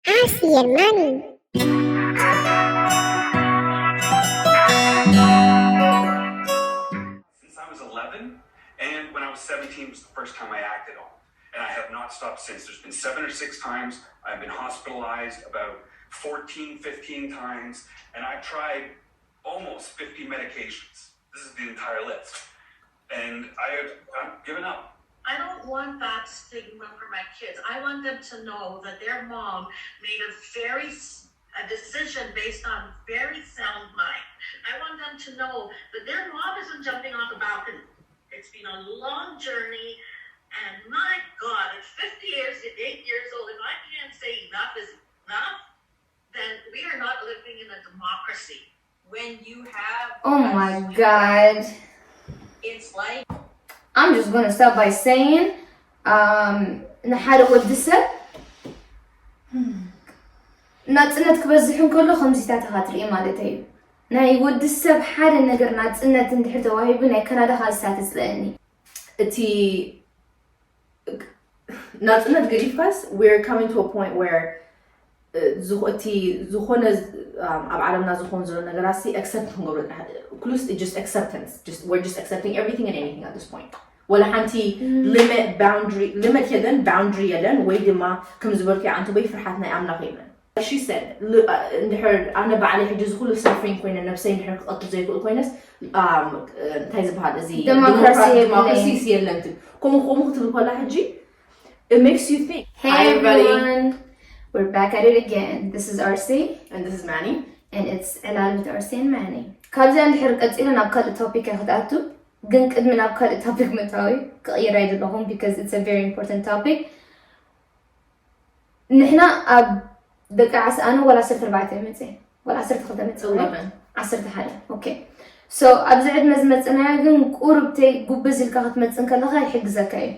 Arsi and Mani. Since I was eleven, and when I was seventeen was the first time I acted on. And I have not stopped since. There's been seven or six times I've been hospitalized, about fourteen, fifteen times, and I've tried almost fifty medications. This is the entire list. And I have, I've given up. I don't want that stigma for my kids. I want them to know that their mom made a very s- a decision based on very sound mind. I want them to know that their mom isn't jumping off a balcony. It's been a long journey, and my God, at fifty years, eight years old, if I can't say enough is enough, then we are not living in a democracy. When you have Oh my god. It's like I'm just gonna start by saying, um, ንሓደ ወዲ ሰብ ናጽነት ክበዝሕ እንከሎ ከምዚታት ኢኻ ትርኢ ማለት እዩ። ናይ ወዲ ሰብ ሓደ ነገር ናጽነት እንድሕር ተዋሂቡ ናይ ካናዳ ካልስታት ትጽለአኒ። እቲ ናጽነት ገዲፍካስ we're coming to a point where እቲ ዝኾነ ኣብ ዓለምና ዝኾን ዘሎ ነገራት ሲ accept ክንገብሮ ኩሉስ just acceptance we're just accepting everything and anything at this point። ወላ ሓንቲ limit boundary limit የለን boundary የለን ወይ ድማ ከም ዝበልኩ ኣንቲ ወይ ፍርሓት ናይ ኣምላኽ የለን። She said እንድሕር ኣነ ባዕለይ ሕጂ ዝኩሉ suffering ኮይነ ነብሰይ እንድሕር ክቐትል ዘይክእል ኮይነስ እንታይ ዝበሃል እዚ Democracy የብለይን። Democracy የለን ትብል ከምኡ ከምኡ ክትብል ከላ ሕጂ it makes you think. Hey Hi, everybody. Everyone, we're back at it again. This is Arsi And this is Manny. And it's ዕላል with Arsi and Manny. ካብዚኣ እንድሕር ቀጺለ ናብ ካልእ topic እየ ክትኣቱ፣ ግን ቅድሚ ናብ ካልእ topic ምእታዊ ክቕይር ኣይደለኹም because it's a very important topic። ንሕና ኣብ ደቂ ዓስ ኣነ ወላ ዓሰርተ ኣርባዕተ መጽእ ወላ ዓሰርተ ክልተ መጽእ Eleven. ዓሰርተ ሓደ okay so ኣብዚ ዕድመ ዝመጽናዮ ግን ቁሩብ ተይ ጉብዝ ኢልካ ክትመጽእ ከለኻ ይሕግዘካ እዩ።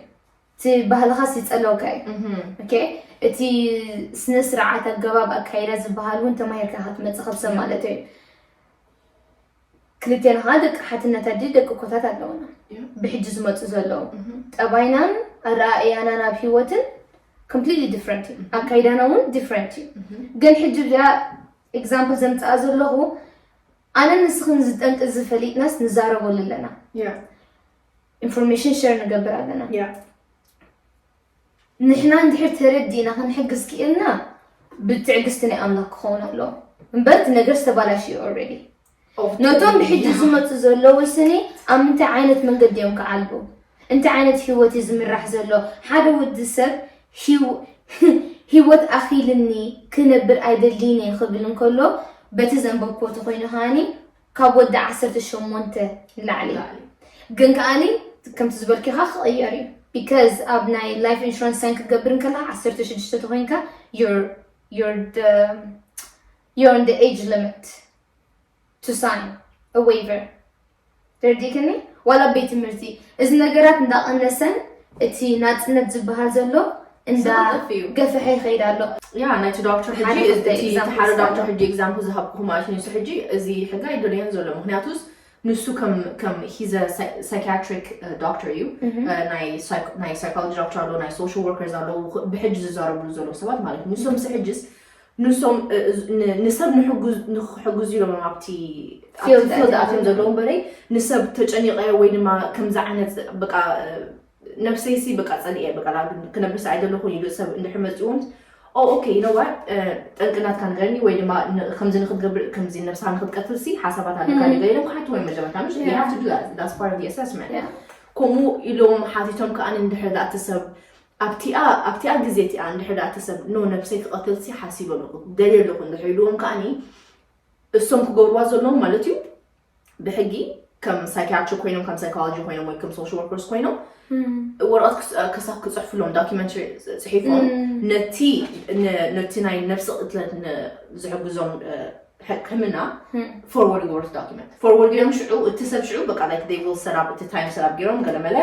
እቲ ባህልኻስ ይጸለወካ እዩ። Mhm. Okay እቲ ስነ ስርዓት ኣገባብ ኣካይዳ ዝበሃል እውን ተማሂርካ ክትመጽእ ከብሰብ ማለት እዩ። ክልቴና ከዓ ደቂ ሓትነት ኣዲ ደቂ ኮታት ኣለውና። Yeah. ብሕጂ ዝመፁ ዘለዉ Mhm. ጠባይናን ኣረኣእያናን ኣብ ህይወትን completely different እዩ። ኣካይዳና እውን different እዩ። Mhm. ግን ሕጂ ብዚኣ example ዘምፅኣ ዘለኹ ኣነ ንስኽን ዝጠንቂ ዝፈሊጥናስ ንዛረበሉ ኣለና። Yeah. Information share ንገብር ኣለና። Yeah. ንሕና እንድሕር ተረዲእና ክንሕግዝ ክኢልና ብትዕግስቲ ናይ ኣምላኽ ክኸውን ኣለዎ እምበር እቲ ነገር ዝተባላሽ እዩ already። Of ነቶም course. ብሕጂ ዝመፁ ዘለዉ ስኒ ኣብ ምንታይ ዓይነት መንገዲ እዮም ክዓልቡ? እንታይ ዓይነት ህይወት እዩ ዝምራሕ ዘሎ? ሓደ ወዲ ሰብ ህይወ- ህይወት ኣኺልኒ ክነብር ኣይደሊን እየ ክብል እንከሎ በቲ ዘንበብክዎ ተኮይኑ ከዓኒ ካብ ወዲ ዓሰርተ ሸሞንተ ንላዕሊ እዩ። ግን ከዓኒ ከምቲ ዝበልኪኻ ክቕየር እዩ because ኣብ ናይ life insurance sign ክትገብር እንከለካ ዓሰርተ ሽዱሽተ ተኮይንካ you're you're the you're in the age limit to sign a waiver ተረዲእክኒ ዋላ ኣብ ቤት ትምህርቲ እዚ ነገራት እንዳቐነሰን እቲ ናፅነት ዝበሃል ዘሎ እንዳ ስቕጥፍ እዩ። ገፈሐ ይኸይድ ኣሎ። ያ ናይቲ ዶክተር ሕጂ ሓደ እዚ- ካብቲ እቲ example ሓደ ዝሰጠ። ዶክተር ሕጂ example ዝሃብኩ ማለት እዩ ንሱ ሕጂ እዚ ሕጊ ኣይደለዮን ዘሎ ምክንያቱስ ንሱ ከም ከም he's a psy- psychiatric doctor እዩ Mhm. እ፣ ናይ psych- ናይ psychology doctor ኣሎ ናይ social workers ኣለዉ ክ- ብሕጂ ዝዛረብሉ ዘለዉ ሰባት ማለት እዩ ንሶም ስ ሕጅስ ንሶም እ፣ እ፣ ን- ንሰብ ንሕጉዝ- ንክሕግዙ ኢሎም ኣብቲ ኣብቲ Field field ኣትዮም ኣትዮም ዘለዉ። ዘለዉ እምበረይ ንሰብ ተጨኒቐ ወይ ድማ ከምዚ ዓይነት በቃ እ፣ ነብሰይሲ በቃ ጸሊኤ በቃ ላ- ክነብርስ ኣይደለኹን ኢሉ ሰብ እንድሕር መጺኡን ኦ ኦኬ you know what ጠንቂ ናትካ ንገርኒ ወይ ድማ ን- ከምዚ ንክትገብር ከምዚ ነብስካ ንክትቀትልሲ ሓሳባት ኣለካ Mhm. ንገር ኢሎም ክሓትዎ እዮም መጀመርታ ምሽ Yeah. have to do that that's part of the assessment Yeah. ከምኡ ኢሎም ሓቲቶም ከዓ እንድሕር ዳኣ እቲ ሰብ ኣብቲኣ ኣብቲኣ ግዜ እቲኣ እንድሕር ዳኣ እቲ ሰብ ኖ ነብሰይ ክቐትልሲ ሓሲበ ኣለኹ ደልየ ኣለኹ እንድሕር ኢልዎም ከዓኒ እሶም ክገብርዋ ዘለዎም ማለት እዩ ብሕጊ ከም psychiatry ኮይኖም ከም psychology ኮይኖም ወይ ከም social workers ኮይኖም ወረቐት ክስ- ክሳ- ክፅሕፍሎም documentary ፅሒፎም Mm. ነቲ ነ- ነቲ ናይ ነብሲ ቅትለት ን- ዝሕግዞም እ፣ ሕክምና Mm. forward ይገብሩ document forward ገይሮም ሽዑ እቲ ሰብ ሽዑ በቃ like they will set up እቲ time set up ገይሮም ገለመለ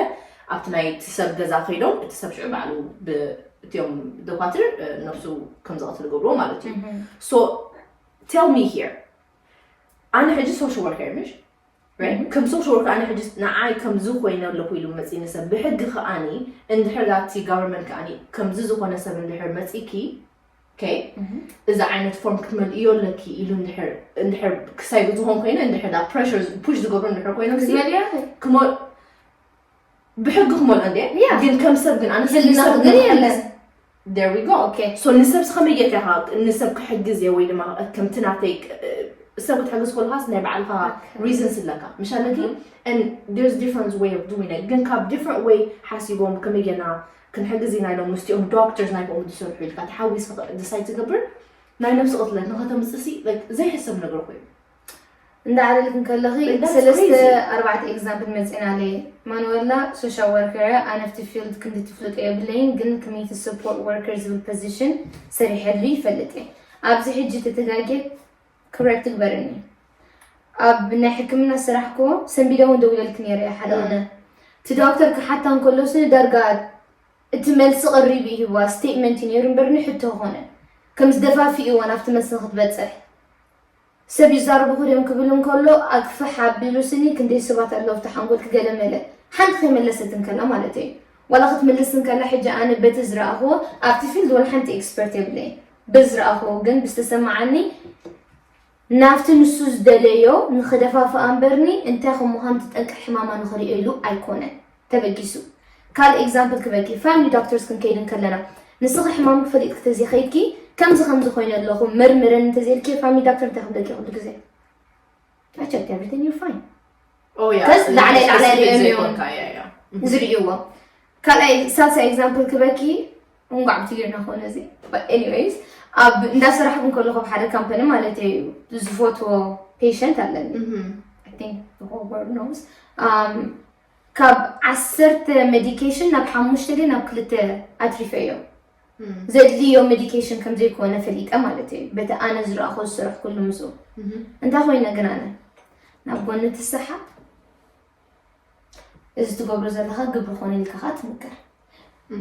ኣብቲ ናይ እቲ ሰብ ገዛ ከይዶም እቲ ሰብ ሽዑ ባዕሉ ብ- እቲኦም ዶኳትር እ፣ ነብሱ ከም ዝቐትል ገብርዎ ማለት እዩ Mhm. so tell me here ኣነ ሕጂ social worker ምሽ right? ከም social worker ኣነ ሕጂ ንዓይ ከምዚ ኮይነ ኣለኩ ኢሉ መፂኒ ሰብ ብሕጊ ከዓኒ እንድሕር ዳቲ government ከዓኒ ከምዚ ዝኾነ ሰብ እንድሕር መፂኪ okay? እዚ ዓይነት ፎርም ክትመልእዮ ኣለኪ ኢሉ እንድሕር ክሳይ ዝኾን ኮይነ እንድሕር ዳ ፕረሽር ፑሽ ዝገብሩ እንድሕር ኮይኖም ክትመልያ ክሞ ብሕጊ ክመልኦ እንደ Yeah. ግን ከም ሰብ ግን ኣነ ህልና ህልና ግን የለን። there we go Okay. so ንሰብ ስኸመይ ጌርካ ኢኻ ንሰብ ክሕግዝ እየ ወይ ድማ ከምቲ ናተይ እ፣ ሰብ ክትሕግዝ ከለኻስ ናይ ባዕልኻ Okay. ሪዝንስ ኣለካ ምሻለኪ and there's different way of doing it ግን ካብ different way ሓሲቦም ከመይ ጌርና ክንሕግዝ ኢና ኢሎም ምስቲኦም ዶክተርስ ናይ ብኦም ዝሰርሑ ኢልካ ተሓዊስ ዲሳይድ ትገብር ናይ ነብሲ ቅትለት ንኸተምፅሲ ዘይሕሰብ ነገር ኮይኑ እንዳ ዓለልክን ከለኺ Like, that's ሰለስተ crazy. ኣርባዕተ ኤግዛምፕል መፂናለይ ማኑዌላ ሶሻል ወርከር ኣነፍቲ ፊልድ ክንዲ ትፍልጦ የብለይን ግን ኮሚኒቲ ሰፖርት ወርከር ዝብል ፖዚሽን ሰሪሐሉ ይፈልጥ እየ ኣብዚ ሕጂ ተተጋጌ ክብረት ትግበረኒ ኣብ ናይ ሕክምና ስራሕ ኮ ሰንቢደ እውን ደዊለልክ ነይረ እየ ሓደ ነ እቲ ዶክተር ክሓታ እንከሎ ስኒ ዳርጋ እቲ መልሲ ቀሪቡ ይህዋ ስቴትመንት እዩ ነይሩ እምበር ንሕቶ ኾነ ከም ዝደፋፊእዎ ናብቲ መልሲ ንክትበፅሕ ሰብ ይዛረቡ ክሪኦም ክብል እንከሎ ኣግፍሕ ኣቢሉ ስኒ ክንደይ ሰባት ኣለዉ ኣብቲ ሓንጎል ክገለመለ ሓንቲ ከይመለሰት እንከላ ማለት እዩ ዋላ ክትምልስ እንከላ ሕጂ ኣነ በቲ ዝረኣኽዎ ኣብቲ ፊልድ ወላ ሓንቲ ኤክስፐርት የብለይ በዚ ዝረኣኽዎ ግን ብዝተሰማዓኒ ናብቲ ንሱ ዝደለዮ ንኽደፋፍኣ እምበርኒ እንታይ ከም ምዃኑ ትጠንቅቕ ሕማማ ንኽርእየሉ ኣይኮነን ተበጊሱ ካልእ ኤግዛምፕል ክበኪ ፋሚሊ ዶክተርስ ክንከይድ እንከለና ንስኺ ሕማምክ ፈሊጥክ ተዘይኸይድኪ ከምዚ ከምዚ ኮይነ ኣለኹ መርምረን እንተዘይልኪ ፋሚሊ ዶክተር እንታይ ክብለኪ ኩሉ ግዜ I checked everything you're fine Oh, yeah. ከስ ላዕላይ ላዕላይ Specific ሪኦም እዮም። ዘይኮንካ, yeah, yeah. ዝርእይዎ ካልኣይ ሳልሳይ ኤግዛምፕል ክበኪ እንቋዕ ብትግርና ኮነ እዚ ኤኒዌይስ ኣብ እንዳሰራሕኩ ከለኹ ኣብ ሓደ ካምፓኒ ማለት እዩ ዝፈትዎ ፔሸንት ኣለኒ Mhm. I think the whole world knows. Um, ካብ ዓሰርተ ሜዲኬሽን ናብ ሓሙሽተ ግን ናብ ክልተ ኣትሪፈዮ ዘድልዮ ሜዲኬሽን ከም ዘይኮነ ፈሊጠ ማለት እዩ በቲ ኣነ ዝረኣኹ ዝሰረሕኩሉ ምስኡ Mhm. እንታይ ኮይነ ግን ኣነ ናብ ጎኒ ትሰሓብ እዚ ትገብሮ ዘለኻ ግብሪ ኮነ ኢልካ ኸዓ ትምከር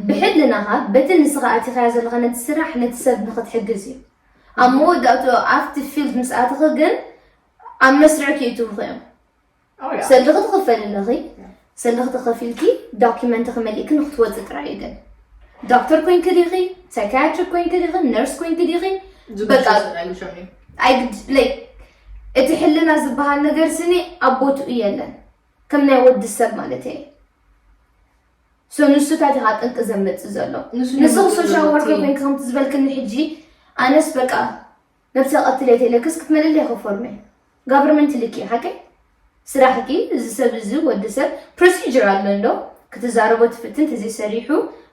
ብሕልናኻ በቲ ንስኻ ኣቲኻያ ዘለኻ ነቲ ስራሕ ነቲ ሰብ ንኽትሕግዝ እዩ ኣብ መወዳእትኡ ኣብቲ ፊልድ ምስ ኣተኺ ግን ኣብ መስርዕ ክእትውኺ እዮም Oh, yeah. ሰልዲ ክትኽፈል ኣለኺ ሰልዲ ክትኸፊልኪ ዶኪመንት ክመሊእኪ ንክትወፂ ጥራይ እዩ ግን ዶክተር ኮይንኪ ዲኺ ሳይካያትሪክ ኮይንኪ ዲኺ ነርስ ኮይንኪ ዲኺ በቃ ዝገርም እዩ። ኣይግድ ለይ እቲ ሕልና ዝበሃል ነገር ስኒ ኣብ ቦትኡ የለን ከም ናይ ወዲ ሰብ ማለት እየ ሶ ንሱ እንታይ ኢኻ ጠንቂ ዘመፅእ ዘሎ ንሱ ንሱ ዘመፅእ ሶሻል ዘሎ ወርከር እቲ- ኮይንኪ ከምቲ ዝበልክኒ ሕጂ ኣነስ በቃ ነብሰ ቀትል እየ ተለክስ ክትመለለይ ክፎርመ ጋቨርመንት ልኪ ሓቀይ ስራሕኪ እዚ ሰብ እዚ ወዲ ሰብ ፕሮሲጀር ኣሎ እንዶ ክትዛረቦ ትፍትን ተዘይሰሪሑ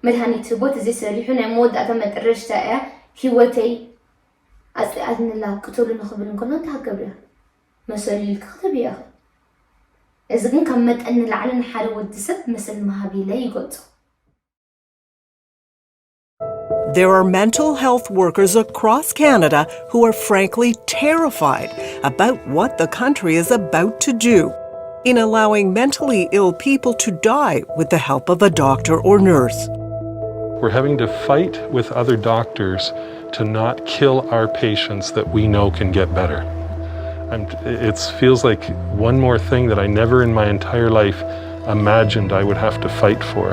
መድሃኒት ህቦ ተዘይሰሪሑ ናይ መወዳእታ መጠረሽታ እያ ህይወተይ ኣፅሊኣትንላ ቅተሉ ንኽብል እንከሎ እንታይ ክገብር እያ መሰሉ ኢልኪ ክትብያ እዚ ግን ካብ መጠን ንላዕሊ ንሓደ ወዲ ሰብ መሰል ምሃብ ኢለ ይገልጾ There are mental health workers across Canada who are frankly terrified about what the country is about to do in allowing mentally ill people to die with the help of a doctor or nurse. We're having to fight with other doctors to not kill our patients that we know can get better. And it feels like one more thing that I never in my entire life imagined I would have to fight for.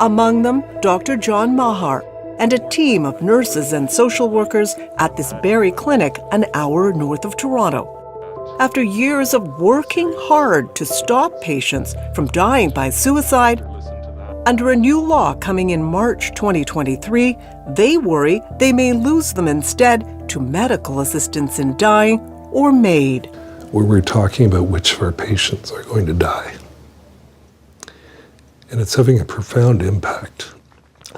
Among them, Doctor John Mahar and a team of nurses and social workers at this Barrie clinic an hour north of Toronto. After years of working hard to stop patients from dying by suicide, under a new law coming in March twenty twenty-three, they worry they may lose them instead to medical assistance in dying or MAID. Where we're talking about which of our patients are going to die. And it's having a profound impact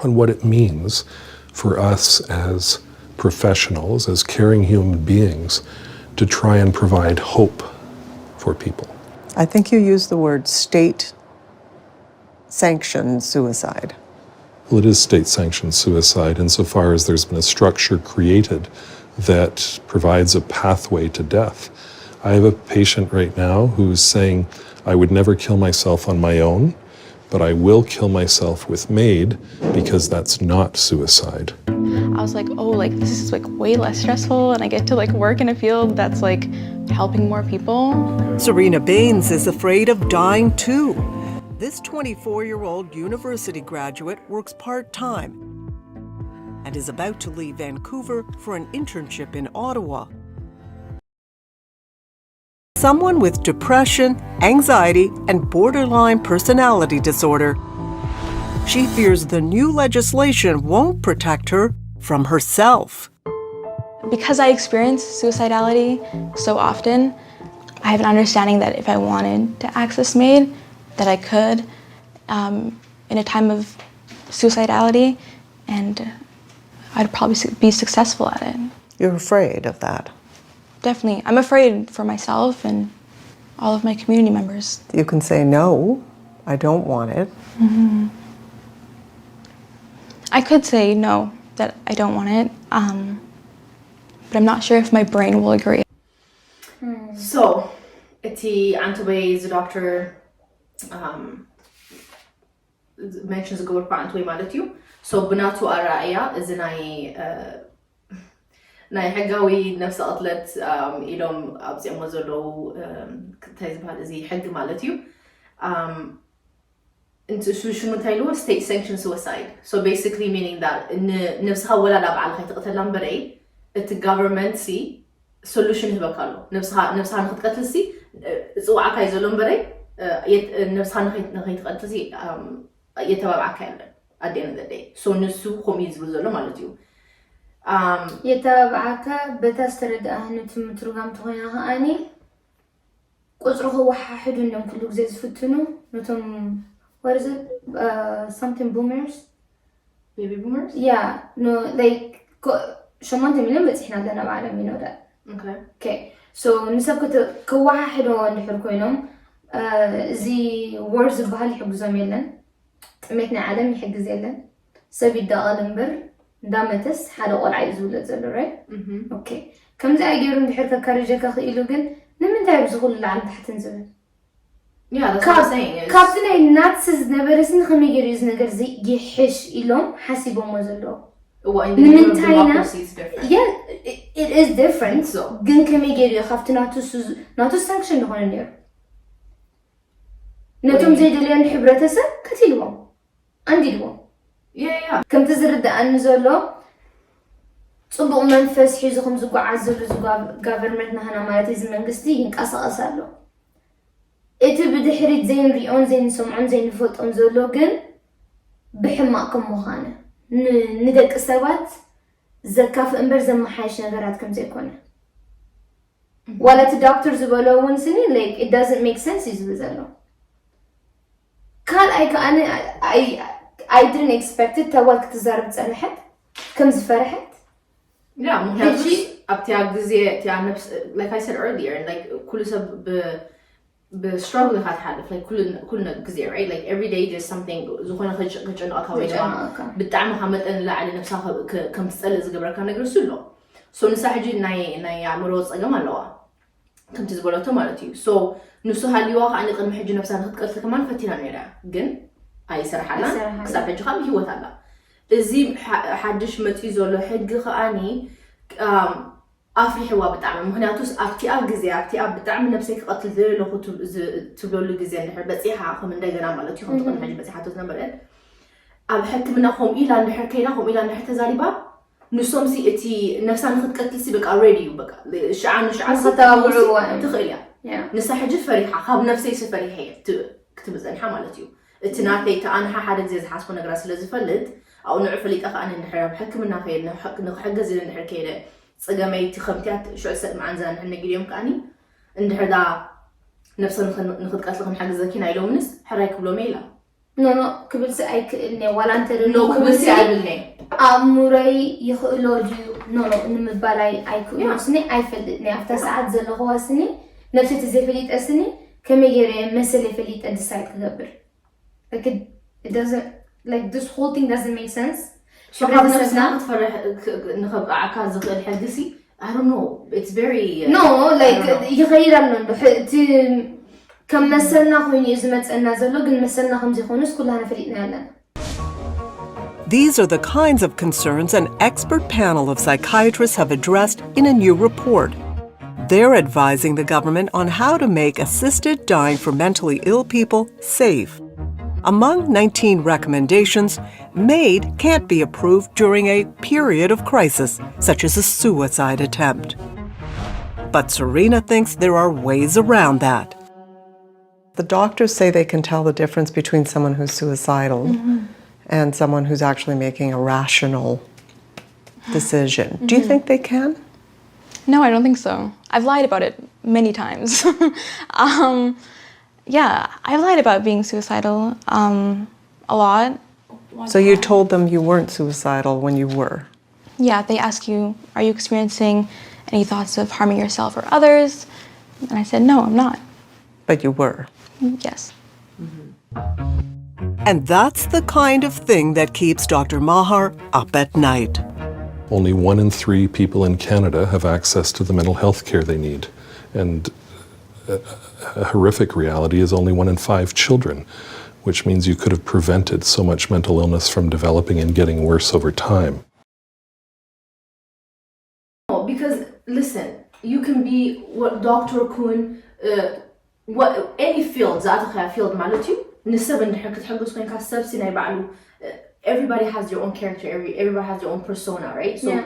on what it means for us as professionals, as caring human beings, to try and provide hope for people. I think you used the word state sanctioned suicide. Well, it is state sanctioned suicide insofar as there's been a structure created that provides a pathway to death. I have a patient right now who's saying, I would never kill myself on my own, but I will kill myself with MAID because that's not suicide. I was like, oh, like this is like way less stressful, and I get to like work in a field that's like helping more people. Serena Baines is afraid of dying too. This twenty-four year old university graduate works part time. and is about to leave Vancouver for an internship in Ottawa. Someone with depression, anxiety, and borderline personality disorder. She fears the new legislation won't protect her from herself. Because I experience suicidality so often, I have an understanding that if I wanted to access MAID, that I could um, in a time of suicidality, and I'd probably su- be successful at it. You're afraid of that. Definitely. I'm afraid for myself and all of my community members. You can say, "No, I don't want it." I could say no, that I don't want it, um, but I'm not sure if my brain will agree. So እቲ ዓንቱበይ እዚ ዶክተር ሜንሽን ዝገበርኩ ዓንቱበይ ማለት እዩ። So ብናቱ ኣረኣእያ እዚ ናይ ናይ ሕጋዊ ነፍሰ ቅትለት ኢሎም ኣብፅኦሞ ዘለዉ እንታይ ዝበሃል እዚ ሕጊ ማለት እዩ። ሽሙ እንታይ ኢልዎ? State sanction suicide. So basically meaning that ነብስኻ ወላ ባዕልኻ ከይትቕተላ እምበረይ እቲ government ሲ solution ይህበካ ኣሎ። ነብስኻ ንክትቀትል ሲ እፅዋዕካ እዩ ዘሎ እምበረይ ነብስኻ ንከይትቀትል ሲ የተባብዓካ የለን። ኣደነ ዘደይ so ንሱ ከምኡ እዩ ዝብል ዘሎ ማለት እዩ። የተባብዓካ በታ ዝተረድኣኒ ትምትርጓም ተኾይና ከዓኒ ቁፅሪ ክወሓሕዱ እንድዮም ኩሉ ግዜ ዝፍትኑ ነቶም what is it something boomers baby boomers yeah no like ሸሞንተ ሚልዮን በፂሕና ኣለና ኣብ ዓለም you know that okay okay so ንሰብ ክወሓሕዶ እንድሕር ኮይኖም እዚ war ዝበሃል ይሕግዞም የለን ጥሜት ናይ ዓለም ይሕግዝ የለን ሰብ ይዳቐል እምበር እንዳመተስ ሓደ ቆልዓ እዩ ዝውለድ ዘሎ right okay ከምዚኣ ገይሩ እንድሕር ከካርጀካ ክኢሉ ግን ንምንታይ ኣብዚ ኩሉ ላዕሊ ታሕትን ዝብል Yeah, that's what I'm saying. It's- ካብቲ ናይ ናትስ ዝነበረ ስኒ ከመይ ገይሩ እዚ ነገር እዚ ይሕሽ ኢሎም ሓሲቦሞ ዘለዉ Well, in the middle of ንምንታይ ኢና- democracy, it's different. Yeah, it- it is different So- ግን ከመይ ገይሩ እዩ ካብቲ ናቱ ሱ- ናቱ ሳንክሽን ዝኾነ ነይሩ ነቶም ዘይደልዮን ሕብረተሰብ ከቲልዎም ኣንዲድዎም Yeah, yeah. ከምቲ ዝርድኣኒ ዘሎ ፅቡቕ መንፈስ ሒዙ ከም ዝጓዓዝ ዘሎ እዚ ጋቨርንመንት ናህና ማለት እዚ መንግስቲ ይንቀሳቐስ ኣሎ እቲ ብድሕሪት ዘይንሪኦን ዘይንሰምዖን ዘይንፈልጦን ዘሎ ግን ብሕማቕ ከም ምዃነ ንደቂ ሰባት ዘካፍእ እምበር ዘመሓየሽ ነገራት ከም ዘይኮነ ዋላ እቲ ዶክተር ዝበሎ እውን ስኒ like it doesn't make sense እዩ ዝብል ዘሎ ካልኣይ ከዓኒ I didn't expect it ተዋል ክትዛረብ ዝፀንሐት ከም ዝፈርሐት Yeah, ምክንያቱ ሕጂ- ኣብቲያ ግዜ እቲያ ነብስ like I said earlier like ኩሉ ሰብ ብ ብስትራግል ኢካ ትሓልፍ like ኩሉ ኩሉ ግዜ right like every day there's something ዝኾነ ከጨ- ከጨንቐካ ወይ ድማ ከጨንቐካ። ብጣዕሚ ካብ መጠን ንላዕሊ ነብሳ ከ- ከ- ከም ትፀልእ ዝገብረካ ነገር እሱ ኣሎ so ንሳ ሕጂ ናይ ናይ ኣእምሮ ፀገም ኣለዋ ከምቲ ዝበለቶ ማለት እዩ so ንሱ ሃልዋ ከዓ ቅድሚ ሕጂ ነብሳ ንክትቀትል ከማን ፈቲና ነይራ ግን ኣይሰርሓላን ኣይሰርሓላን። ክሳብ ሕጂ ከዓ ብሂወት ኣላ እዚ ሓ- ሓድሽ መፅኡ ዘሎ ሕጊ ከዓኒ ኣም፣ ኣፍሪሕዋ ብጣዕሚ ምክንያቱስ ኣብቲኣ ግዜ ኣብቲኣ ብጣዕሚ ነብሰይ ክቐትል ዝደለኹ ትብ- ዝ- ትብለሉ ግዜ እንድሕር በፂሓ ከም እንደገና ማለት እዩ ከምቲ ቅድሚ ሕጂ በፂሓቶ ዝነበረ ኣብ ሕክምና ከምኡ ኢላ እንድሕር ከይዳ ከምኡ ኢላ እንድሕር ተዛሪባ ንሶም ሲ እቲ ነብሳ ንክትቀትል ሲ በቃ ሬዲ እዩ በቃ ሽዓ ንሽዓ ሲ ንኸተባብዕዋ እዮም። ትኽእል እያ Yeah. ንሳ ሕጂ ፈሪሓ ካብ ነብሰይ ሲ ፈሪሐ እየ ትብ- ክትብል ጸኒሓ ማለት እዩ እቲ ናተይ ተኣንሓ ሓደ ግዜ ዝሓስቦ ነገራት ስለ ዝፈልጥ ኣብኡ ንዑ ፈሊጠ ከዓ እንድሕር ኣብ ሕክምና ከየ ንክሕገዝ ኢለ እንድሕር ከይደ ፀገመይ እቲ ከምቲያ ሽዑ ሰጥ መዓንዛ ንሕነ ጊድዮም ከዓኒ እንድሕር ዳ ነብሰ ንክትቀትል ክንሓግዘኪ ናይ ሎምንስ ሕራይ ክብሎም ኢላ ኖ ኖ ክብልሲ ኣይክእልኒ ዋላ እንተ ኖ ክብልሲ ኣይብልኒ ኣእምሮይ ይኽእሎ ድዩ ኖ ኖ ንምባል ኣይክእሎ Yeah. ስኒ ኣይፈልጥኒ ኣብታ ሰዓት ዘለኹዋ ስኒ ነብሰይ ተዘይፈሊጠ ስኒ ከመይ ገይረ መሰለይ ፈሊጠ ዲሳይድ ክገብር Like, it- it doesn't like this whole thing doesn't make sense ካብ ነብስና ሕብረተሰብና ክትፈርሕ ንኸብዓካ ዝኽእል ሕጊ ሲ I don't know it's very no like I don't know. ይኸይድ ኣሎ እንዶ ሕ- እቲ ከም መሰልና ኮይኑ እዩ ዝመፀና ዘሎ ግን መሰልና ከም ዘይኮኑስ ኩላና ፈሊጥና ኣለና These are the kinds of concerns an expert panel of psychiatrists have addressed in a new report. They're advising the government on how to make assisted dying for mentally ill people safe. Among nineteen recommendations, MAID can't be approved during a period of crisis, such as a suicide attempt. But Serena thinks there are ways around that. The doctors say they can tell the difference between someone who's suicidal and someone who's actually making a rational decision. Do you think they can? No, I don't think so. I've lied about it many times. um, yeah, I've lied about being suicidal um, a lot. So you told them you weren't suicidal when you were? Yeah, they ask you, are you experiencing any thoughts of harming yourself or others? And I said, no, I'm not. But you were. Yes. And that's the kind of thing that keeps Doctor Maher up at night. Only one in three people in Canada have access to the mental health care they need. And a horrific reality is only one in five children, which means you could have prevented so much mental illness from developing and getting worse over time. Because listen, you can be what Doctor Kuhn, uh, what any field, ዛኣተኸያ field ማለት እዩ። ንሰብ እንድሕር ክትሕግዝ ኮይንካ ሰብሲ ናይ ባዕሉ uh, everybody has their own character, every, everybody has their own persona, right? So Yeah.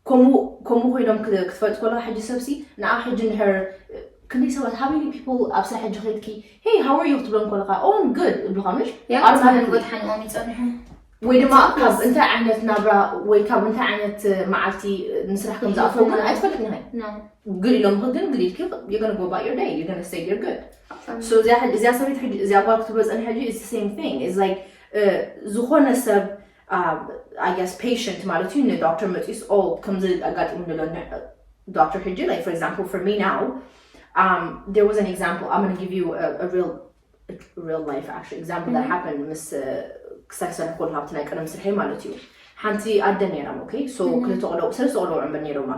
ከምኡ ከምኡ ኮይኖም ክት- ክትፈልጥ ከለካ ሕጂ ሰብሲ ንዓ ሕጂ እንድሕር uh, ክንደይ ሰባት how many people ኣብ ስራሕ ሕጂ ከይድኪ hey how are you ክትብሎም ከለካ oh I'm good እብልካ ምሽ ያ Automatically. ክበትሓኒኦም ይፀንሑ ወይ ድማ ካብ እንታይ ዓይነት ናብራ ወይ ካብ እንታይ ዓይነት uh, መዓልቲ uh, ንስራሕ ከም ዝኣተው ግን ኣይትፈልጥን ኢኻ ነው good ኢሎም ግን good ኢልኪ you're gonna go about your day, you're gonna say you're good. So እዚኣ ሕጂ- እዚኣ ሰበይቲ ሕጂ እዚኣ ጓል ክትብሎ ፀኒ ሕጂ it's the same thing. It's like uh, ዝኾነ ሰብ uh, I guess patient ማለት እዩ ንዶክተር መፂስ ኦ ከምዚ ኣጋጢሙ ዘሎ ዶክተር ሕጂ like for example for me now um, there was an example I'm gonna give you a, a real a real life actually example that happened ምስ ክሳይ ሰነ ኮል ሃብቲ ናይ ቀደም ስርሐይ ማለት እዩ ሓንቲ ኣደ ነይራ okay so ክልተ ቆልዑ ሰለስተ ቆልዑ ዕምበር ነይሮማ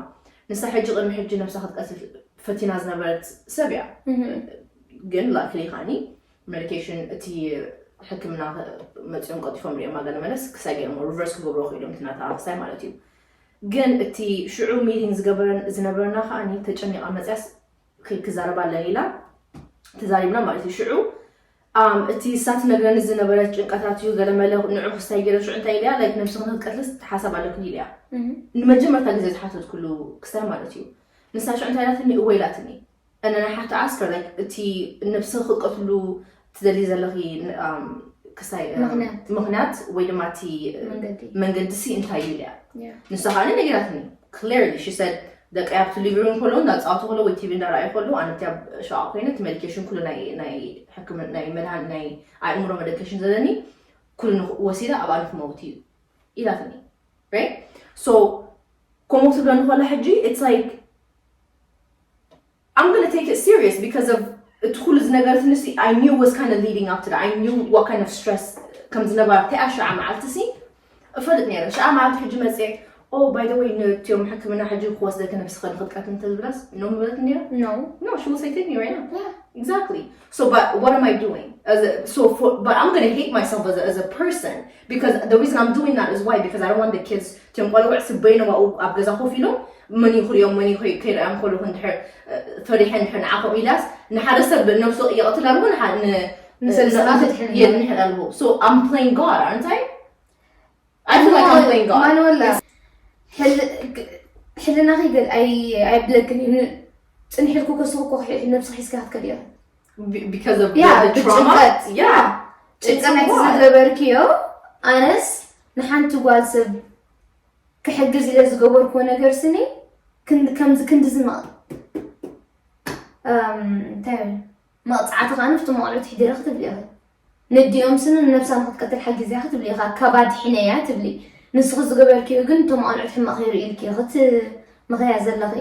ንሳ ሕጂ ቅድሚ ሕጂ ነብሳ ክትቀትል ፈቲና ዝነበረት ሰብ እያ ግን ላክሊ ካኒ medication እቲ ሕክምና መፅኦም ቀልጢፎም ሪኦም ገለ መለስ ክሳይ ገይሮም reverse ክገብሮ ክኢሎም እቲ ናታ ክሳይ ማለት እዩ ግን እቲ ሽዑ meeting ዝገበረን ዝነበረና ከዓኒ ተጨኒቓ መፅያስ ክዛረባ ኣለኒ ኢላ ተዛሪብና ማለት እዩ ሽዑ um, እቲ እሳ ትነግረኒ ዝነበረት ጭንቀታት እዩ ገለመለ ንዑ ክስታይ ገይረ ሽዑ እንታይ ኢልያ like ነብስኽን ክትቀትልስ ሓሳብ ኣለክን ኢልያ ንመጀመርታ ግዜ ዝሓተትኩሉ ክስታይ ማለት እዩ ንሳ ሽዑ እንታይ ኢላትኒ እወ ኢላትኒ and I had to ask her like እቲ ነብስኺ ክትቀትሉ ትደሊ ዘለኺ um, ክስታይ um, ምኽንያት። ምኽንያት ወይ ድማ እቲ መንገዲ። መንገዲ ሲ እንታይ እዩ ኢልያ Yeah. ንሳ ከዓ ነጊራትኒ clearly she said ደቂ ኣብቲ living room ከለዉ እንዳፃወቱ ከለዉ ወይ ቲቪ እንዳረኣዩ ከለዉ ኣነ እቲ ኣብ ሸቃ ኮይነ እቲ medication ኩሉ ናይ ናይ ሕክምና ናይ መድሃን ናይ ኣእምሮ medication ዘለኒ ኩሉ ንኽ- ወሲዳ ኣብኣ ንክመውት እዩ ኢላትኒ right so ከምኡ ክትብለኒ ከላ ሕጂ it's like I'm gonna take it serious because of እቲ ኩሉ ዝነገረትኒ ሲ I knew was kind of leading up to that. I knew what kind of stress ከም ዝነበራ ተይ ኣብ ሸዓ መዓልቲ ሲ እፈልጥ ነይረ ሸዓ መዓልቲ ሕጂ መፅየ oh by the way ነቲኦም ሕክምና ሕጂ ክወስደኪ ነብስኺ ንክትቀትሊ እንተዝብላስ no ምበለት ነይረ No. No, she will say, take me right now. Yeah. Exactly. So, but what am I doing? As a, so, for, but I'm gonna hate myself as a, as a person because the reason I'm doing that is why? Because I don't want the kids to ቆልዑ ስበይኖም ኣብኡ ኣብ ገዛ ኮፍ ኢሎም መን ይኽሪኦም መን ይኸይ ከይረኣዮም ከለኹ እንድሕር ፈሪሐ እንድሕር ንዓኹም ኢላስ ንሓደ ሰብ ነብሱ ይቕትል ኣለኹ ንሓ- ን- ንሰብስኻ ን- ትድሕን የድንሕር ኣለኹ so I'm playing God aren't I? I feel like I'm playing God ማንወላ ሕልናኺ ገል ኣይብለክን እዩ ጽንሒልኩ ከስኹ ነብስኺ ሒዝካ ክትከድ እያ Be- because of Yeah, the, the trauma. ብጭንቀት። Yeah. ጭንቀት It's a lot. ዝገበርክዮ ኣነስ ንሓንቲ ጓል ሰብ ክሕግዝ ኢለ ዝገበርክዎ ነገር ስኒ ክንዲ- ከምዚ ክንዲ ዝመቕ እም፣ እንታይ ይብል? መቕፃዕቲ ከዓ ንፍቲ መቕልዑት ሒደረ ክትብሊ ኢኺ ነዲኦም ስኒ ንነብሳ ንክትቀትል ሓጊዝያ ክትብሊ ኢኻ ካብ ኣድሒነያ ትብሊ ንስኺ ዝገበርክዮ ግን እቶም ኣልዑት ሕማቕ ይርኢ ኢልኪ ክትመኽርያ ዘለኺ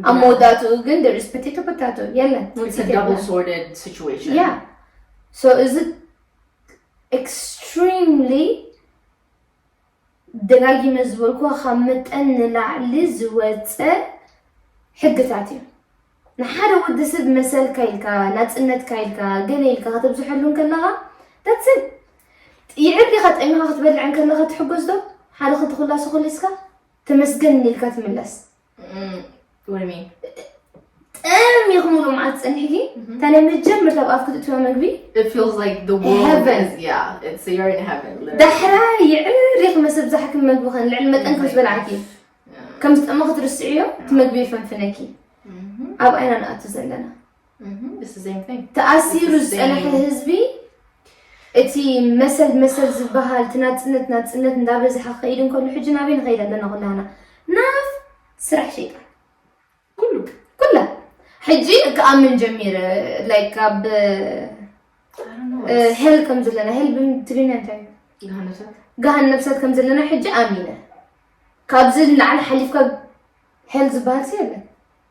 ኣብ መወዳእትኡ ግን there is potato potato የለን It's a double sworded situation. Yeah. So is it extremely ደጋጊመ ዝበልኩ ካብ መጠን ንላዕሊ ዝወፀ ሕግታት እዩ ንሓደ ወዲ ሰብ መሰልካ ኢልካ ናፅነትካ ኢልካ ገለ ኢልካ ከተብዝሐሉ ከለካ that's it ይዕብሊካ ጠሚኻ ክትበልዕ ከለካ ትሕጎስ ዶ ሓደ ክልተ ኩላሶ ኮሊስካ ተመስገን ኢልካ ትምለስ Mm, what do you mean? ጥም ኢኹም ሙሉእ መዓልቲ ጸኒሕኪ፣ እታ ናይ መጀመርታ ኣብ ኣፍ ክትእትዋ መግቢ፣ It feels like the world Heaven. Is, yeah, it's you're in heaven. Literally. ዳሕራይ ይዕር ኢኺ መሰብ ዛሕክን መግቢ ኸን ልዕሊ መጠን ከም ዝበልዓኪ ከም ዝጠመኺ ትርስዕዮ፣ እቲ መግቢ ይፈንፍነኪ። ኣብ ኣይና ንኣቱ ዘለና Mm-hmm. It's the same thing. ተኣሲሩ It's the ዝጸንሐ same. ህዝቢ እቲ መሰል መሰል ዝበሃል እቲ ናጽነት ናጽነት እንዳበዝሐ ክኸይድ እንከሎ ሕጂ ናበይ ንኸይድ ኣለና ኩላና ናብ ስራሕ ሸይጣን ኩሉ ኩላ ሕጂ ክኣምን ጀሚረ like ኣብ I don't know. ሄል ከም ዘለና ሄል ብትግርኛ እንታይ እዩ ገሃነታት ገሃን ነብሳት ከም ዘለና ሕጂ ኣሚነ ካብዚ ንላዕሊ ሓሊፍካ ሄል ዝበሃል ሲ የለን